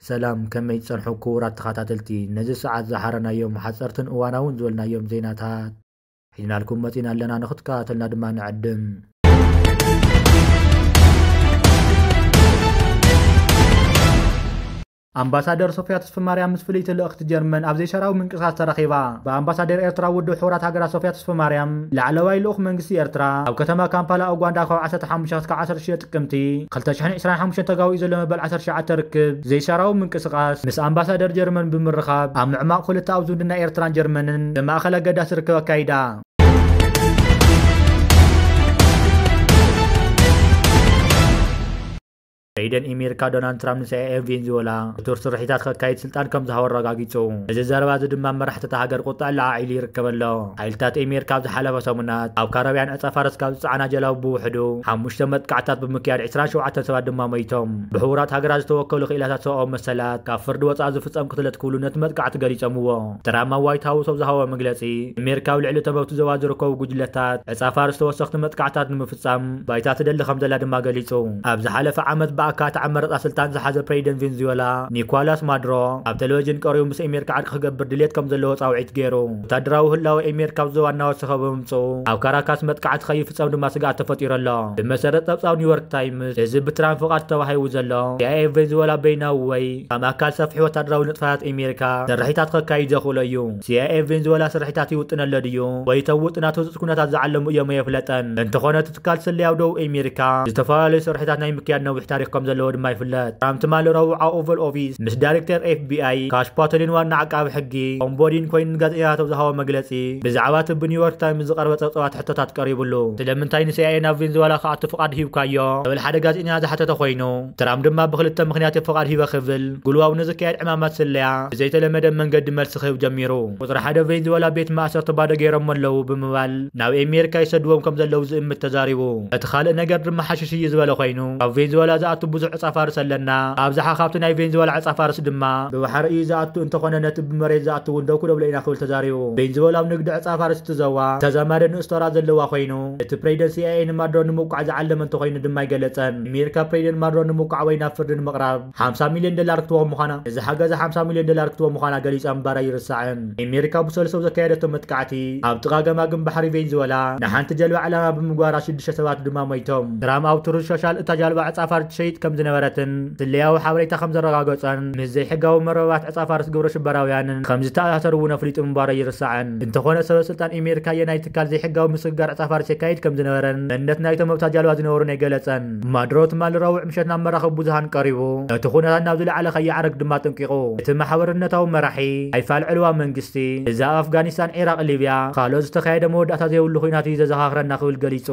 ሰላም፣ ከመይ ትጸንሑ ክቡራት ተኸታተልቲ? ነዚ ሰዓት ዝሓረናዮም ሓጸርትን እዋናውን ዝበልናዮም ዜናታት ሒዝናልኩም መጺና ኣለና፣ ንኽትከታተልና ድማ ንዕድም። ኣምባሳደር ሶፊያ ተስፈማርያም ምስ ፍልይቲ ልእኽቲ ጀርመን ኣብ ዘይሻራዊ ምንቅስቓስ ተራኺባ። ብኣምባሳደር ኤርትራ ውድብ ሕቡራት ሃገራት ሶፊያ ተስፈማርያም፣ ላዕለዋይ ልኡኽ መንግስቲ ኤርትራ ኣብ ከተማ ካምፓላ ኡጋንዳ ካብ ዓሰርተ ሓሙሽተ ክሳብ ዓሰርተ ሽዱሽተ ጥቅምቲ ክልተ ሽሕን ዕስራን ሓሙሽተን ተጋዊኡ ዘሎ መበል ዓሰርተ ትሽዓተ ርክብ ዘይሻራዊ ምንቅስቓስ ምስ ኣምባሳደር ጀርመን ብምርኻብ ኣብ ምዕማቕ ክልተኣዊ ዝምድና ኤርትራን ጀርመንን ዘማእኸለ ኣገዳሲ ርክብ ኣካይዳ። ፕሬዚደንት ኣሜሪካ ዶናልድ ትራምፕ ንሲኣይኤ ቬንዙዌላ ብቱር ስርሒታት ከካይድ ስልጣን ከም ዝሃቦ ኣረጋጊጹ። እዚ ዘረባ እዚ ድማ መራሕቲ እታ ሃገር ቁጥዐ ለዓዒሉ ይርከብ ኣሎ። ሓይልታት ኣሜሪካ ኣብ ዝሓለፈ ሰሙናት ኣብ ካረብያን ዕጸ ፋርስ ካብ ዝጸዓና ጀላቡ ብውሕዱ ሓሙሽተ መጥቃዕታት ብምክያድ ዕስራን ሸውዓተን ሰባት ድማ ሞይቶም። ብሕቡራት ሃገራት ዝተወከሉ ክኢላታት ሰብኣዊ መሰላት ካብ ፍርዲ ወጻኢ ዝፍጸም ቅትለት ክብሉ ነቲ መጥቃዕቲ ገሊጾምዎ። ትራምፕ ኣብ ዋይት ሃውስ ኣብ ዝሃቦ መግለጺ፣ ኣሜሪካ ኣብ ልዕሊ ተመብቲ ዞባ ዝርከቡ ጉጅለታት ዕጸ ፋርስ ተወሰኽቲ መጥቃዕታት ንምፍጻም ባይታ ትደሊ ከም ዘላ ድማ ገሊጹ። ኣብ ዝሓለፈ ዓመት ብኣካታዕ መረጻ ስልጣን ዝሓዘ ፕሬዚደንት ቬንዙዌላ ኒኮላስ ማዱሮ ኣብ ቴሌቪዥን ቀሪቡ ምስ ኣሜሪካ ዕርቂ ክገብር ድሌት ከም ዘለዎ ጻውዒት ገይሩ። ወታደራዊ ህላወ ኣሜሪካ ኣብ ዞባ እናወሰኸ ብምምጽኡ ኣብ ካራካስ መጥቃዕቲ ከይፍጸም ድማ ስግኣት ተፈጢሩ ኣሎ። ብመሰረት ጸብጻብ ኒውዮርክ ታይምስ፣ እዚ ብትራምፕ ፍቓድ ተዋሂቡ ዘሎ ሲኣይኤ ቬንዙዌላ በይናዊ ወይ ከም ኣካል ሰፊሕ ወታደራዊ ንጥፈታት ኣሜሪካ ስርሒታት ከካይድ ዘኽእሎ እዩ። ሲኣይኤ ቬንዙዌላ ስርሒታት ይውጥነሎ ድዩ ወይ እቶም ውጥናት ህጹጽ ኩነታት ዝዓለሙ እዮም ኣይፍለጠን። እንተኾነ እቲ ትካል ስለያ ኣብ ደቡብ ኣሜሪካ ዝተፈላለዩ ስርሒታት ናይ ምክያድ ነዊሕ ታሪኽ ከም ዘለዎ ድማ ይፍለጥ። ትራምፕ ትማሊ ረቡዕ ኣብ ኦቨል ኦፊስ ምስ ዳይሬክተር ኤፍቢኣይ ካሽ ፓተሊን ዋና ዓቃቢ ሕጊ ቶም ቦዲን ኮይኑ ንጋዜጠኛታት ኣብ ዝሃቦ መግለጺ፣ ብዛዕባ እቲ ብኒውዮርክ ታይምስ ዝቐረበ ጸብጻባት ሕቶታት ቀሪብሉ። ስለምንታይ ንሲኣይኤ ናብ ቬንዙዌላ ክኣቱ ፍቓድ ሂብካዮ? ክብል ሓደ ጋዜጠኛ ዝሓተተ ኮይኑ፣ ትራምፕ ድማ ብክልተ ምኽንያት እየ ፍቓድ ሂበ ክብል ጉልባቡ ንዝካየድ ዕማማት ስለያ ብዘይተለመደ መንገዲ መልሲ ክህብ ጀሚሩ። ቁጽሪ ሓደ ቬንዙዌላ ቤት ማእሰርቲ ባዶ ገይሮም ኣለዉ ብምባል ናብ ኣሜሪካ ይሰድዎም ከም ዘለዉ ዝእምት ተዛሪቡ። እቲ ካልእ ነገር ድማ ሓሽሽ እዩ ዝበለ ኮይኑ፣ ካብ ቬንዙዌላ ዝኣቱ ብዙሕ ዕጻ ፋርስ ኣለና። ኣብዝሓ ካብቲ ናይ ቬንዙዌላ ዕጻ ፋርስ ድማ ብባሕሪ እዩ ዝኣቱ፣ እንተኾነ ነቲ ብመሬት ዝኣቱ እውን ደው ክነብሎ ኢና ክብል ተዛሪቡ። ቬንዙዌላ ኣብ ንግዲ ዕጻ ፋርስ እቲ ዘዋ ተዛማዲ ንእስ ተራ ዘለዋ ኮይኑ፣ እቲ ፕሬዚደንት ሲኣይኤ ንማዱሮ ንምውቃዕ ዝዓለመ እንተኾይኑ ድማ ኣይገለጸን። ኣሜሪካ ፕሬዚደንት ማዱሮ ንምውቃዕ ወይ ናብ ፍርዲ ንምቕራብ ሓምሳ ሚልዮን ዶላር ክትቦ ምዃና፣ እዚ ሓገዝ ሓምሳ ሚልዮን ዶላር ክትቦ ምዃና ገሊጻ ምንባራ ኣይርሳዕን። ኣሜሪካ ብሰሉስ ኣብ ዘካየደቶ መጥቃዕቲ ኣብ ጥቓ ገማግም ባሕሪ ቬንዙዌላ ንሓንቲ ጀልባ ዕላማ ብምግባራ ሽዱሽተ ሰባት ድማ ሞይቶም። ትራምፕ ኣብ ትሩዝ ሶሻል እታ ጃልባ ዕጻ ፋርስ ትሸይጥ ከም ዝነበረትን ስለያዊ ሓበሬታ ከም ዘረጋገጸን ምስ ዘይሕጋዊ መርበባት ዕጻ ፋርስ ግብረ ሽበራውያንን ከም ዝተኣሳሰር እውን ኣፍሊጡ ምንባሩ ኣይርሳዕን። እንተኾነ ሰበ ስልጣን ኣሜሪካ ኣየናይ ትካል ዘይሕጋዊ ምስግጋር ዕጻ ፋርስ የካይድ ከም ዝነበረን መንነት ናይቶም ኣብታ ጃልባ ዝነበሩን ኣይገለጸን። ማዱሮ ትማሊ ረቡዕ ምሸት ናብ መራኸቢ ብዙሃን ቀሪቡ ነቲ ኩነታት ናብ ዝለዓለ ከይዓርግ ድማ ኣጠንቂቑ። እቲ ማሕበርነታዊ መራሒ ኣይፋል ዕልዋ መንግስቲ እዚ ኣብ ኣፍጋኒስታን፣ ዒራቕ፣ ሊብያ ካልኦት ዝተኻየደ መወዳእታ ዘይብሉ ኲናት እዩ ዘዘኻኽረና ክብል ገሊጹ።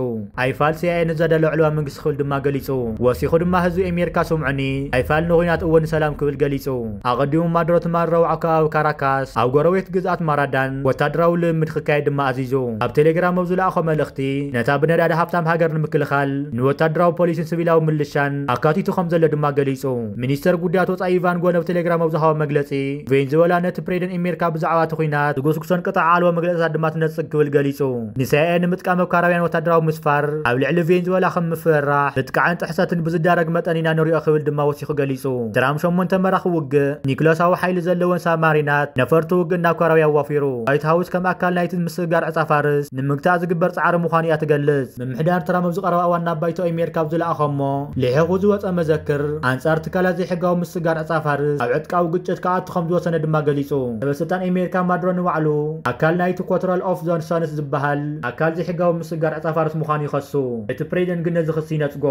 ኣይፋል ሲኣይኤ ንዘዳሎ ዕልዋ መንግስቲ ክብል ድማ ገሊጹ። ወሲኹ ድማ ህዝቢ ኣሜሪካ ስምዑኒ፣ ኣይፋል ንኹናት እወ ንሰላም ክብል ገሊጹ። ኣቐዲሙ ማዱሮ ትማሊ ረቡዕ ኣብ ከባቢ ካራካስ ኣብ ጎረቤት ግዝኣት ማራዳን ወታደራዊ ልምምድ ክካየድ ድማ ኣዚዙ። ኣብ ቴሌግራም ኣብ ዝለኣኾ መልእኽቲ፣ ነታ ብነዳዲ ሃብታም ሃገር ንምክልኻል ንወታደራዊ ፖሊስን ሲቪላዊ ምልሻን ኣካቲቱ ከም ዘሎ ድማ ገሊጹ። ሚኒስተር ጉዳያት ወጻኢ ኢቫን ጎን ኣብ ቴሌግራም ኣብ ዝሃቦ መግለጺ፣ ቬንዙዌላ ነቲ ፕሬዚደንት ኣሜሪካ ብዛዕባ እቲ ኲናት ትጉስጉሶን ቅጥዒ ኣልቦ መግለጽታት ድማ ትነጽግ ክብል ገሊጹ። ንሲኣይኤ ንምጥቃም ኣብ ካራብያን ወታደራዊ ምስፋር ኣብ ልዕሊ ቬንዙዌላ ከም ምፍርራሕ፣ ምጥቃዕን ጥሕሰትን ብዝዳረግ መጠን ኢና ንሪኦ ክብል ድማ ወሲኹ ገሊጹ። ትራምፕ ሸሞንተ መራኽብ ውግእ ኒክለሳዊ ሓይሊ ዘለወን ሳብማሪናት ነፈርቲ ውግእ ናብ ካራብያ ኣዋፊሩ። ዋይት ሃውስ ከም ኣካል ናይቲ ምስግጋር ዕጻ ፋርስ ንምግታእ ዝግበር ጻዕሪ ምዃኑ እያ ትገልጽ። ምምሕዳር ትራምፕ ኣብዚ ቀረባ እዋን ናብ ባይቶ ኣሜሪካ ኣብ ዝለኣኸሞ ልሒኹ ዝወጸ መዘክር፣ ኣንጻር ትካላት ዘይሕጋዊ ምስግጋር ዕጻ ፋርስ ኣብ ዕጥቃዊ ግጭት ክኣቱ ከም ዝወሰነ ድማ ገሊጹ። ሰበስልጣን ኣሜሪካ ማዱሮ ንባዕሉ ኣካል ናይቲ ኮትራል ኦፍ ዞን ሰንስ ዝበሃል ኣካል ዘይሕጋዊ ምስግጋር ዕጻ ፋርስ ምዃኑ ይኸሱ። እቲ ፕሬዚደንት ግን ነዚ ክሲ ይነጽጎ።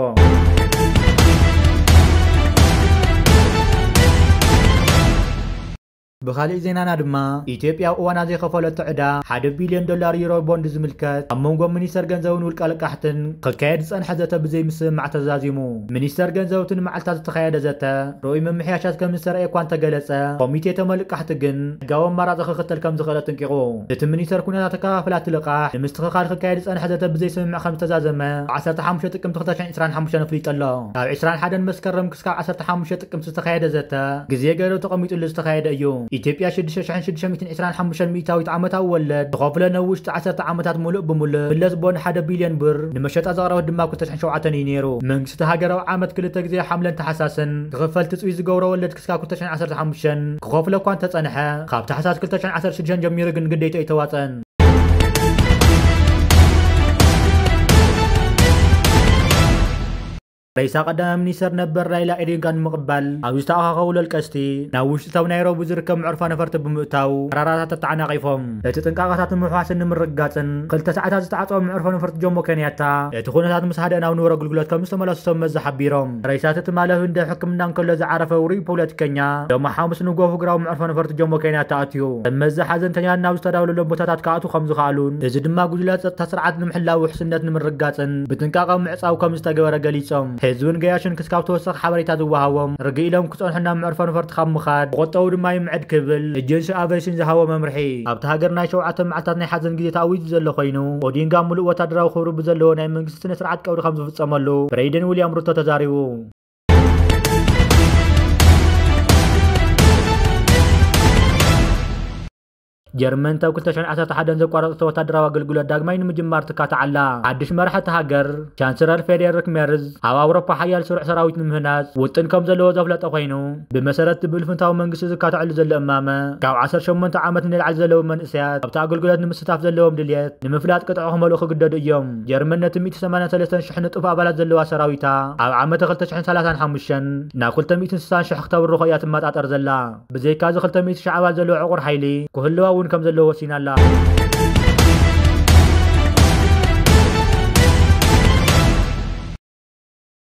ብኻሊእ ዜናና ድማ፣ ኢትዮጵያ ኣብ እዋና ዘይኸፈለቶ ዕዳ ሓደ ቢልዮን ዶላር ዩሮ ቦንድ ዝምልከት ኣብ መንጎ ሚኒስተር ገንዘብን ውልቀ ለቃሕትን ክካየድ ዝጸንሐ ዘተ ብዘይምስምማዕ ተዛዚሙ። ሚኒስተር ገንዘብ እቲ ንመዓልታት ዝተኻየደ ዘተ ርኡይ ምምሕያሻት ከም ዝተረእየ እኳ እንተገለጸ፣ ኮሚቴ ተመልቃሕቲ ግን ሕጋዊ ኣማራጺ ክኽተል ከም ዝኽእል ኣጠንቂቑ። እቲ ሚኒስተር ኩነታት ኣከፋፍላ እቲ ልቓሕ ንምስትኽኻል ክካየድ ዝጸንሐ ዘተ ብዘይስምምዕ ከም ዝተዛዘመ ብ ዓሰርተ ሓሙሽተ ጥቅምቲ ክልተ ሽሕን ዕስራን ሓሙሽተን ኣፍሊጡ ኣሎ። ካብ ዕስራን ሓደን መስከረም ክስካብ ዓሰርተ ሓሙሽተ ጥቅምቲ ዝተኻየደ ዘተ ግዜ ገደብ ተቐሚጡሉ ዝተኻየደ እዩ። ኢትዮጵያ ሽዱሽተ ሽሕን ሽዱሽተ ሚእትን ዕስራን ሓሙሽተን ሚእታዊት ዓመታዊ ወለድ ትኸፍሎ፣ ነውሽጢ ዓሰርተ ዓመታት ሙሉእ ብሙሉእ ክፍለስ ቦንድ ሓደ ቢልዮን ብር ንመሸጣ ዘቕረበት ድማ ክልተ ሽሕን ሸውዓተን እዩ ነይሩ። መንግስቲ ሃገራዊ ዓመት ክልተ ግዜ፣ ሓምለን ታሕሳስን፣ ክኽፈል ትፅቢት ዝገብሮ ወለድ ክስካብ ክልተ ሽሕን ዓሰርተ ሓሙሽተን ክኸፍሎ እኳ እንተፀንሐ፣ ካብ ታሕሳስ ክልተ ሽሕን ዓሰርተ ሽዱሽተን ጀሚሩ ግን ግዴታ እዩ ተዋፀን። ሬሳ ቀዳማይ ሚኒስተር ነበር ራይላ ኦዲንጋ ንምቕባል ኣብ ዝተኣኻኸቡ ለቀስቲ፣ ናብ ውሽጢ እቶም ናይሮቢ ዝርከብ መዕርፎ ነፈርቲ ብምእታው፣ በረራታት ተተዓናቒፎም። እቲ ጥንቃቐታት ንምሕዋስን ንምርግጋጽን፣ ክልተ ሰዓታት ዝተዓጸወ መዕርፎ ነፈርቲ ጆሞ ኬንያታ፣ እቲ ኩነታት ምስ ሃደአ ናብ ንቡር ኣገልግሎት ከም ዝተመለሱ ሰብ መዚ ሓቢሮም። ሬሳ እቲ ትማሊ ኣብ ህንዲ ሕክምና እንከሎ ዝዓረፈ ውሩይ ፖለቲከኛ፣ ሎሚ ሓሙስ ንግሆ ፍግራዊ መዕርፎ ነፈርቲ ጆሞ ኬንያታ ኣትዩ። ሰብ መዚ ሓዘንተኛታት ናብ ዝተዳለወሎም ቦታታት ክኣትዉ ከም ዝኸኣሉን፣ እዚ ድማ ጉጅለ ጸጥታ ስርዓት ንምሕላው ውሕስነት ንምርግጋጽን ብጥንቃቐ ምዕጻው ከም ዝተገበረ ገሊጾም። ህዝብን ገያሽን ክስካብ ተወሳኺ ሓበሬታ ዝወሃቦም ርግእ ኢሎም ክጸንሑ ናብ መዕርፎ ነፈርቲ ካብ ምኻድ ክቑጠቡ ድማ ይምዕድ ክብል ኤጀንሲ ኣቪዬሽን ዝሃቦ መምርሒ። ኣብታ ሃገር ናይ ሸውዓተ መዓልታት ናይ ሓዘን ግዜ ተኣዊጁ ዘሎ ኮይኑ፣ ኦዲንጋ ምሉእ ወታደራዊ ክብሪ ብዘለዎ ናይ መንግስቲ ስነ ስርዓት ቀብሪ ከም ዝፍጸመሉ ፕሬዚደንት ዊልያም ሩቶ ተዛሪቡ። ጀርመን፣ ካብ ክልተ ሽሕን ዓሰርተ ሓደን ዘቋረጸቶ ወታደራዊ ኣገልግሎት ዳግማይ ንምጅማር ትካታዕ ኣላ። ሓድሽ መራሒ እታ ሃገር፣ ቻንስለር ፍሬድሪክ ሜርዝ፣ ኣብ ኣውሮፓ ሓያል ስሩዕ ሰራዊት ንምህናጽ ውጥን ከም ዘለዎ ዘፍለጠ ኮይኑ፣ ብመሰረት ብልፍንታዊ መንግስቲ ዝካታዕሉ ዘሎ እማመ፣ ካብ ዓሰርተ ሸሞንተ ዓመት ንላዕሊ ዘለዉ መንእሰያት ኣብቲ ኣገልግሎት ንምስታፍ ዘለዎም ድልየት ንምፍላጥ ቅጥዒ ክመልኡ ክግደዱ እዮም። ጀርመን ነቲ ሚእቲ ሰማንያን ሰለስተን ሽሕ ንጡፍ ኣባላት ዘለዋ ሰራዊታ፣ ኣብ ዓመተ ክልተ ሽሕን ሰላሳን ሓሙሽተን ናብ ክልተ ሚእትን ስሳን ሽሕ ክተብርኾ እያ ትመጣጠር ዘላ። ብዘይካዚ፣ ክልተ ሚእቲ ሽሕ ኣባል ዘለዎ ዕቑር ሓይሊ ክህልዋ እውን ከም ዘለዎ ወሲና ኣላ።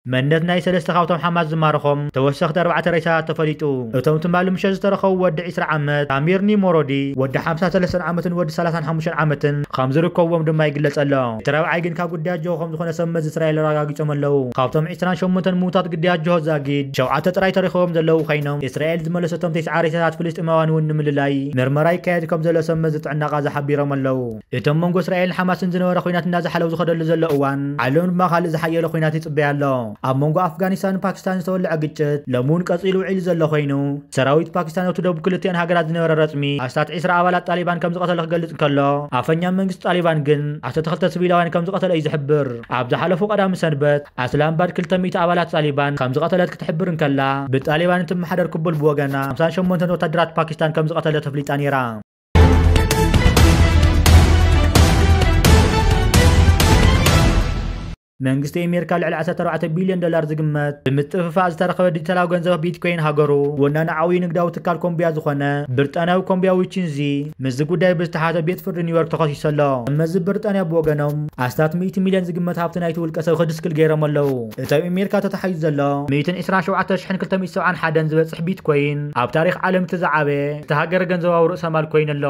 መንነት ናይ ሰለስተ ካብቶም ሓማስ ዝማረኾም ተወሰኽቲ ኣርባዕተ ሬሳታት ተፈሊጡ። እቶም ትማሊ ምሸት ዝተረኸቡ ወዲ ዕስራ ዓመት ኣሚር ኒሞሮዲ፣ ወዲ ሓምሳ ሰለስተን ዓመትን ወዲ ሰላሳን ሓሙሽተን ዓመትን ከም ዝርከብዎም ድማ ይግለጽ ኣሎ። እቲ ራብዓይ ግን ካብ ግዳያት ጆሆ ከም ዝኾነ ሰብ መዚ እስራኤል ኣረጋጊጾም ኣለዉ። ካብቶም ዕስራን ሸሞንተን ምዉታት ግዳያት ጆሆ ዛጊድ፣ ሸውዓተ ጥራይ ተረኺቦም ዘለዉ ኮይኖም፣ እስራኤል ዝመለሰቶም ተስዓ ሬሳታት ፍልስጤማውያን እውን ንምልላይ ምርመራ ይካየድ ከም ዘሎ ሰብ መዚ ጥዕና ቃዛ ሓቢሮም ኣለዉ። እቶም መንጎ እስራኤልን ሓማስን ዝነበረ ኲናት እናዝሓለ ኣብ ዝኸደሉ ዘሎ እዋን፣ ዓለም ድማ ካልእ ዝሓየለ ኲናት ይጽበያ ኣሎ። ኣብ መንጎ ኣፍጋኒስታንን ፓኪስታንን ዝተወልዐ ግጭት ሎሚ እውን ቀጺሉ ውዒሉ ዘሎ ኮይኑ፣ ሰራዊት ፓኪስታን ኣብቲ ደቡብ ክልቲኣን ሃገራት ዝነበረ ረጽሚ ኣስታት ዕስራ ኣባላት ጣሊባን ከም ዝቐተለ ክገልጽ እንከሎ፣ ኣፈኛ መንግስቲ ጣሊባን ግን ዓሰርተ ክልተ ሲቪላውያን ከም ዝቐተለ እዩ ዝሕብር። ኣብ ዝሓለፉ ቀዳሚ ሰንበት፣ ኣስላምባድ ክልተ ሚእቲ ኣባላት ጣሊባን ከም ዝቐተለት ክትሕብር እንከላ፣ ብጣሊባን እትመሓደር ክቡል ብወገና ሓምሳን ሸሞንተን ወታደራት ፓኪስታን ከም ዝቐተለት ኣፍሊጣ ነይራ። መንግስቲ ኣሜሪካ ልዕሊ ዓሰርተ ኣርባዕተ ቢልዮን ዶላር ዝግመት ብምጥፍፋእ ዝተረኸበ ዲጂታላዊ ገንዘብ ቢትኮይን ሃገሩ ወናኒ ዓብዪ ንግዳዊ ትካል ኮምቢያ ዝኾነ ብሪጣንያዊ ኮምቢያ ዊቺንዚ ምስዚ ጉዳይ ብዝተሓተ ቤት ፍርዲ ኒውዮርክ ተኸሲሱ ኣሎ። መዚ ብሪጣንያ ብወገኖም ኣስታት ሚእቲ ሚልዮን ዝግመት ሃብቲ ናይቲ ውልቀ ሰብ ክድስክል ገይሮም ኣለዉ። እቲ ኣብ ኣሜሪካ ተታሒዙ ዘሎ ሚእትን ዕስራን ሸውዓተ ሽሕን ክልተ ሚእትን ሰብዓን ሓደን ዝበጽሕ ቢትኮይን ኣብ ታሪኽ ዓለም እቲ ዝዓበየ እቲ ሃገር ገንዘባዊ ርእሰ ማል ኮይኑ ኣሎ።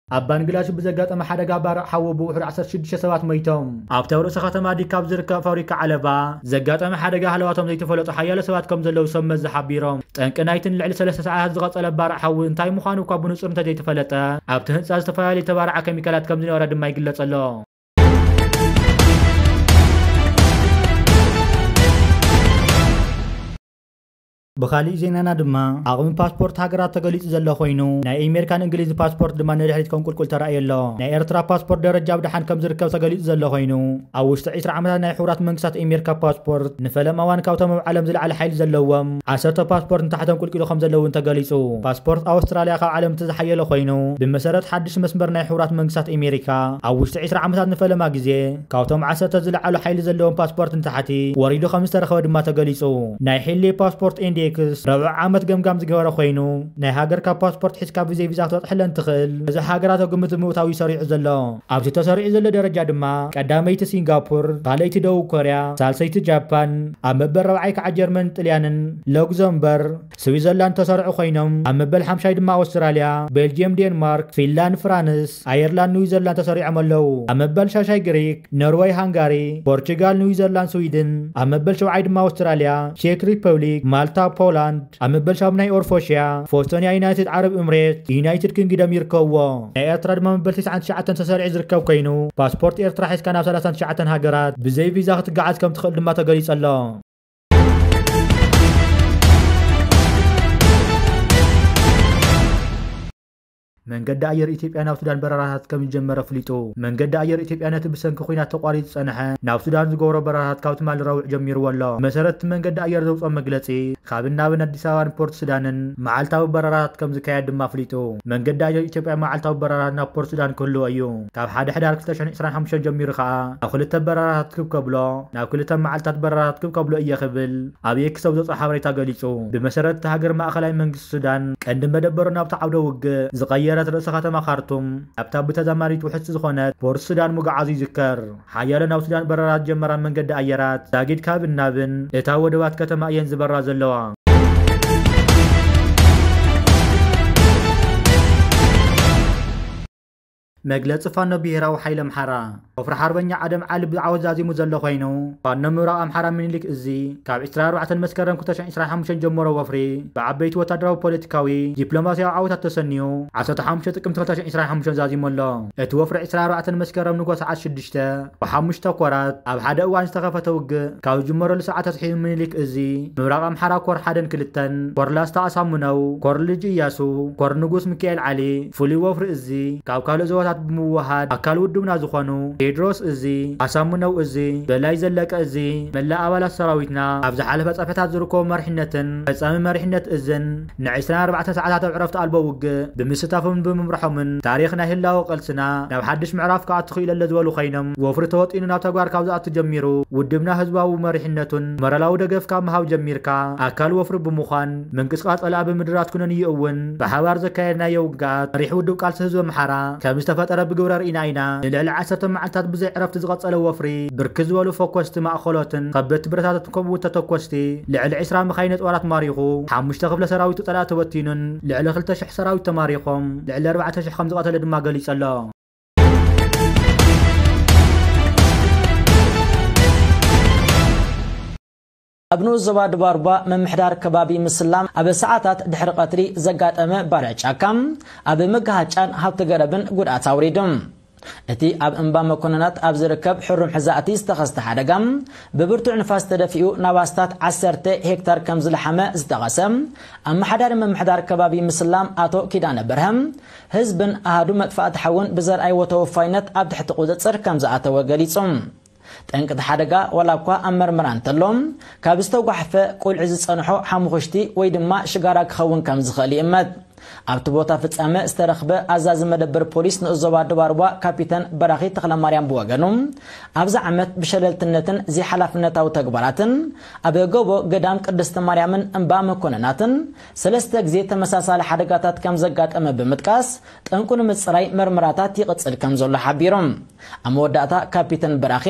ኣብ ባንግላሽ ብዘጋጠመ ሓደጋ ባርዕ ሓዊ ብውሑድ ዓሰርተ ሽዱሽተ ሰባት ሞይቶም። ኣብታ ርእሰ ከተማ ዲካ ኣብ ዝርከብ ፋብሪካ ዓለባ ዘጋጠመ ሓደጋ ሃለዋቶም ዘይተፈለጡ ሓያሎ ሰባት ከም ዘለዉ ሰብ መዚ ሓቢሮም። ጠንቂ ናይትን ልዕሊ ሰለስተ ሰዓታት ዝቐጸለ ባርዕ ሓዊ እንታይ ምዃኑ እኳ ብንጹር እንተዘይተፈለጠ፣ ኣብቲ ህንጻ ዝተፈላለየ ተባርዓ ኬሚካላት ከም ዝነበረ ድማ ይግለጽ ኣሎ። ብኻሊእ ዜናና ድማ፣ ዓቕሚ ፓስፖርት ሃገራት ተገሊጹ ዘሎ ኮይኑ፣ ናይ ኣሜሪካን እንግሊዝ ፓስፖርት ድማ ንድሕሪት ከም ቁልቁል ተራእዩ ኣሎ። ናይ ኤርትራ ፓስፖርት ደረጃ ኣብ ደሓን ከም ዝርከብ ተገሊጹ ዘሎ ኮይኑ፣ ኣብ ውሽጢ ዕስራ ዓመታት ናይ ሕቡራት መንግስታት ኣሜሪካ ፓስፖርት ንፈለማ እዋን ካብቶም ኣብ ዓለም ዝለዓለ ሓይሊ ዘለዎም ዓሰርተ ፓስፖርት ንታሕቶም ቁልቂሉ ከም ዘለዉ እውን ተገሊጹ። ፓስፖርት ኣውስትራልያ ካብ ዓለም እቲ ዝሓየለ ኮይኑ፣ ብመሰረት ሓድሽ መስመር ናይ ሕቡራት መንግስታት ኣሜሪካ፣ ኣብ ውሽጢ ዕስራ ዓመታት ንፈለማ ግዜ ካብቶም ዓሰርተ ዝለዓሉ ሓይሊ ዘለዎም ፓስፖርት ንታሕቲ ወሪዱ ከም ዝተረኸበ ድማ ተገሊጹ። ናይ ሒሌ ፓስፖርት ኢንዴክስ ረብዑ ዓመት ገምጋም ዝገበረ ኮይኑ፣ ናይ ሃገርካ ፓስፖርት ሒዝካ ብዘይ ቪዛ ክትበጽሐለን ትኽእል ነዚ ሃገራት ኣብ ግምት ብምእታው እዩ ሰሪዑ ዘሎ። ኣብዚ ተሰሪዑ ዘሎ ደረጃ ድማ ቀዳመይቲ ሲንጋፖር፣ ካልኣይቲ ደቡብ ኮርያ፣ ሳልሰይቲ ጃፓን፣ ኣብ መበል ራብዓይ ከዓ ጀርመን፣ ጥልያንን ሉክዘምበርግ፣ ስዊዘርላንድ ተሰሪዑ ኮይኖም፣ ኣብ መበል ሓምሻይ ድማ ኣውስትራልያ፣ ቤልጅየም፣ ዴንማርክ፣ ፊንላንድ፣ ፍራንስ፣ ኣየርላንድ፣ ኒውዚላንድ ተሰሪዖም ኣለዉ። ኣብ መበል ሻሻይ ግሪክ፣ ኖርወይ፣ ሃንጋሪ፣ ፖርቹጋል፣ ኒውዚላንድ፣ ስዊድን፣ ኣብ መበል ሸውዓይ ድማ ኣውስትራልያ፣ ቼክ ሪፐብሊክ፣ ማልታ፣ ሆላንድ፣ ኣብ መበል ሻሙናይ ኦርፎሽያ፣ ፎስቶንያ ዩናይትድ ዓረብ እምሬት፣ ዩናይትድ ኪንግደም ይርከብዎ። ናይ ኤርትራ ድማ መበል ትስዓን ትሽዓተን ተሰሪዑ ዝርከብ ኮይኑ፣ ፓስፖርት ኤርትራ ሒዝካ ናብ ሰላሳን ትሽዓተን ሃገራት ብዘይ ቪዛ ክትገዓዝ ከም ትኽእል ድማ ተገሊጹ ኣሎ። መንገዲ ኣየር ኢትዮጵያ ናብ ሱዳን በረራታት ከም ዝጀመረ ኣፍሊጡ። መንገዲ ኣየር ኢትዮጵያ ነቲ ብሰንኪ ኲናት ተቋሪጹ ዝጸንሐ ናብ ሱዳን ዝገብሮ በረራታት ካብ ትማሊ ረቡዕ ጀሚርዎ ኣሎ። መሰረት እቲ መንገዲ ኣየር ዘውጽኦ መግለጺ፣ ካብን ናብን ኣዲስ ኣበባን ፖርት ሱዳንን መዓልታዊ በረራታት ከም ዝካየድ ድማ ኣፍሊጡ። መንገዲ ኣየር ኢትዮጵያ መዓልታዊ በረራታት ናብ ፖርት ሱዳን ክህልዎ እዩ። ካብ ሓደ ሕዳር ክልተ ሽሕን ዕስራን ሓሙሽተን ጀሚሩ ከኣ ኣብ ክልተ በረራታት ክብ ከብሎ፣ ናብ ክልተ መዓልታት በረራታት ክብ ከብሎ እየ ክብል ኣብ ኤክስ ኣብ ዘውጽኦ ሓበሬታ ገሊጹ። ብመሰረት እቲ ሃገር ማእከላይ መንግስቲ ሱዳን ቀንዲ መደበሩ ናብቲ ዓውደ ውግእ ዝቐየረት ርእሰ ከተማ ካርቱም፣ ናብታ ብተዛማዲት ውሕስቲ ዝኾነት ፖርት ሱዳን ምጉዓዙ ይዝከር። ሓያሎ ናብ ሱዳን በረራት ዝጀመራ መንገዲ ኣየራት ዛጊድ ካብን ናብን እታ ወደባት ከተማ እየን ዝበራ ዘለዋ። መግለጺ ፋኖ ብሄራዊ ሓይሊ ኣምሓራ። ወፍሪ ሓርበኛ ኣደም ዓሊ ብዓወት ዛዚሙ ዘሎ ኮይኑ፣ ፋኖ ምብራቕ ኣምሓራ ምኒልክ እዚ ካብ ዕስራን ኣርባዕተን መስከረም ክልተ ሽሕን ዕስራን ሓሙሽተን ጀምሮ ወፍሪ ብዓበይቲ ወታደራዊ፣ ፖለቲካዊ፣ ዲፕሎማስያዊ ዓወታት ተሰንዩ፣ ዓሰርተ ሓሙሽተ ጥቅምቲ ክልተ ሽሕን ዕስራን ሓሙሽተን ዛዚሙ ኣሎ። እቲ ወፍሪ ዕስራን ኣርባዕተን መስከረም ንግሆ ሰዓት ሽዱሽተ ብሓሙሽተ ኮራት ኣብ ሓደ እዋን ዝተኸፈተ ውግእ ካብ ዝጅመረሉ ሰዓት ኣትሒዙ ምኒልክ እዚ ምብራቕ ኣምሓራ ኮር ሓደን ክልተን፣ ኮር ላስታ ኣሳምነው፣ ኮር ልጅ እያሱ፣ ኮር ንጉስ ሚካኤል ዓሊ፣ ፍሉይ ወፍሪ እዚ ካብ ካልእ ዞባታት ብምውሃድ ኣካል ውድብና ዝኾኑ ቴድሮስ እዚ፣ ኣሳምነው እዚ፣ በላይ ዘለቀ እዚ፣ መላእ ኣባላት ሰራዊትና ኣብ ዝሓለፈ ጸፍሕታት ዝርከቡ መሪሕነትን ፈጻሚ መሪሕነት እዝን ንዕስራን ኣርባዕተን ሰዓታት ኣብ ዕረፍቲ ኣልቦ ውግእ ብምስታፎምን ብምምርሖምን ታሪኽ ናይ ህላወ ቃልስና ናብ ሓድሽ ምዕራፍ ክኣቱ ክኢሉ ኣሎ ዝበሉ ኮይኖም፣ ወፍሪ ተወጢኑ ናብ ተግባር ካብ ዝኣቱ ጀሚሩ ውድብና ህዝባዊ መሪሕነቱን ሞራላዊ ደገፍ ካብ ምሃብ ጀሚርካ ኣካል ወፍሪ ብምዃን ምንቅስቃስ ጸላኢ ብምድራት ኩነንዩ እውን ብሓባር ዘካየድናዮ ውግኣት መሪሕ ውድብ ቃልሲ ህዝቢ ኣምሓራ ከም ዝተፈጠረ ብግብሪ ርኢና ኢና። ንልዕሊ ዓሰርተ መዓልታት ብዘይ ዕረፍቲ ዝቐጸለ ወፍሪ ብርክት ዝበሉ ፈኮስቲ ማእኸሎትን ከበድቲ ብረታትን ከምኡ እውን ተተኮስቲ ልዕሊ ዕስራ መኻይን ጦራት ማሪኹ፣ ሓሙሽተ ክፍለ ሰራዊቱ ጸላኢ ተበቲኑን ልዕሊ ክልተ ሽሕ ሰራዊት ተማሪኾም ልዕሊ ኣርባዕተ ሽሕ ከም ዝቐተለ ድማ ገሊጹ ኣሎ። ኣብ ንኡስ ዞባ ድባርባ ምምሕዳር ከባቢ ምስላም ኣብ ሰዓታት ድሕሪ ቀትሪ ዘጋጠመ ባርዕ ጫካ ኣብ መጋሃጫን ሃብቲ ገረብን ጉድኣት ኣውሪዱ። እቲ ኣብ እምባ መኮነናት ኣብ ዝርከብ ሕሩም ሕዛእቲ ዝተኸስተ ሓደጋ ብብርቱዕ ንፋስ ተደፊኡ ናብ ኣስታት ዓሰርተ ሄክታር ከም ዝለሓመ ዝጠቐሰ ኣመሓዳሪ ምምሕዳር ከባቢ ምስላም ኣቶ ኪዳነ በርሀ፣ ህዝብን ኣሃዱ መጥፋእቲ ሓውን ብዘርኣይዎ ተወፋይነት ኣብ ትሕቲ ቁፅፅር ከም ዝኣተወ ገሊፁ። ጠንቂ እቲ ሓደጋ ዋላ እኳ ኣብ መርመራ እንተሎ፣ ካብ ዝተጓሕፈ ቁልዒ ዝፀንሖ ሓሙኽሽቲ ወይ ድማ ሽጋራ ክኸውን ከም ዝኽእል ይእመት። ኣብቲ ቦታ ፍጻመ ዝተረኽበ ኣዛዚ መደበር ፖሊስ ንኡስ ዞባ ድባርባ ካፒተን በራኺ ተኽለማርያም ብወገኑ፣ ኣብዚ ዓመት ብሸለልትነትን ዘይሓላፍነታዊ ተግባራትን ኣብ ጎቦ ገዳም ቅድስቲ ማርያምን እምባ መኮነናትን ሰለስተ ግዜ ተመሳሳሊ ሓደጋታት ከም ዘጋጠመ ብምጥቃስ፣ ጠንቁ ንምጽራይ መርመራታት ይቕጽል ከም ዘሎ ሓቢሩ። ኣብ መወዳእታ ካፒተን በራኺ፣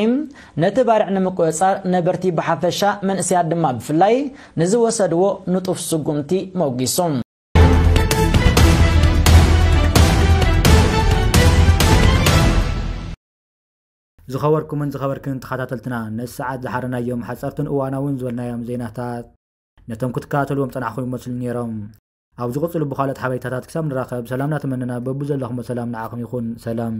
ነቲ ባርዕ ንምቁጽጻር ነበርቲ ብሓፈሻ መንእሰያት ድማ ብፍላይ ንዝወሰድዎ ንጡፍ ስጉምቲ መጒሱ። ዝኸበርኩምን ዝኸበርክን ተኸታተልትና፣ ነዚ ሰዓት ዝሓረናዮም ሓጸርትን እዋናውን ዝበልናዮም ዜናታት ነቶም ክትከታተልዎም ጸናሕኩም ይመስሉ ነይሮም። ኣብ ዝቕጽሉ ብኻልኦት ሓበሬታታት ክሳብ ንራኸብ፣ ሰላም እናተመነና በብዘለኹሞ ሰላም ንዓኹም ይኹን። ሰላም።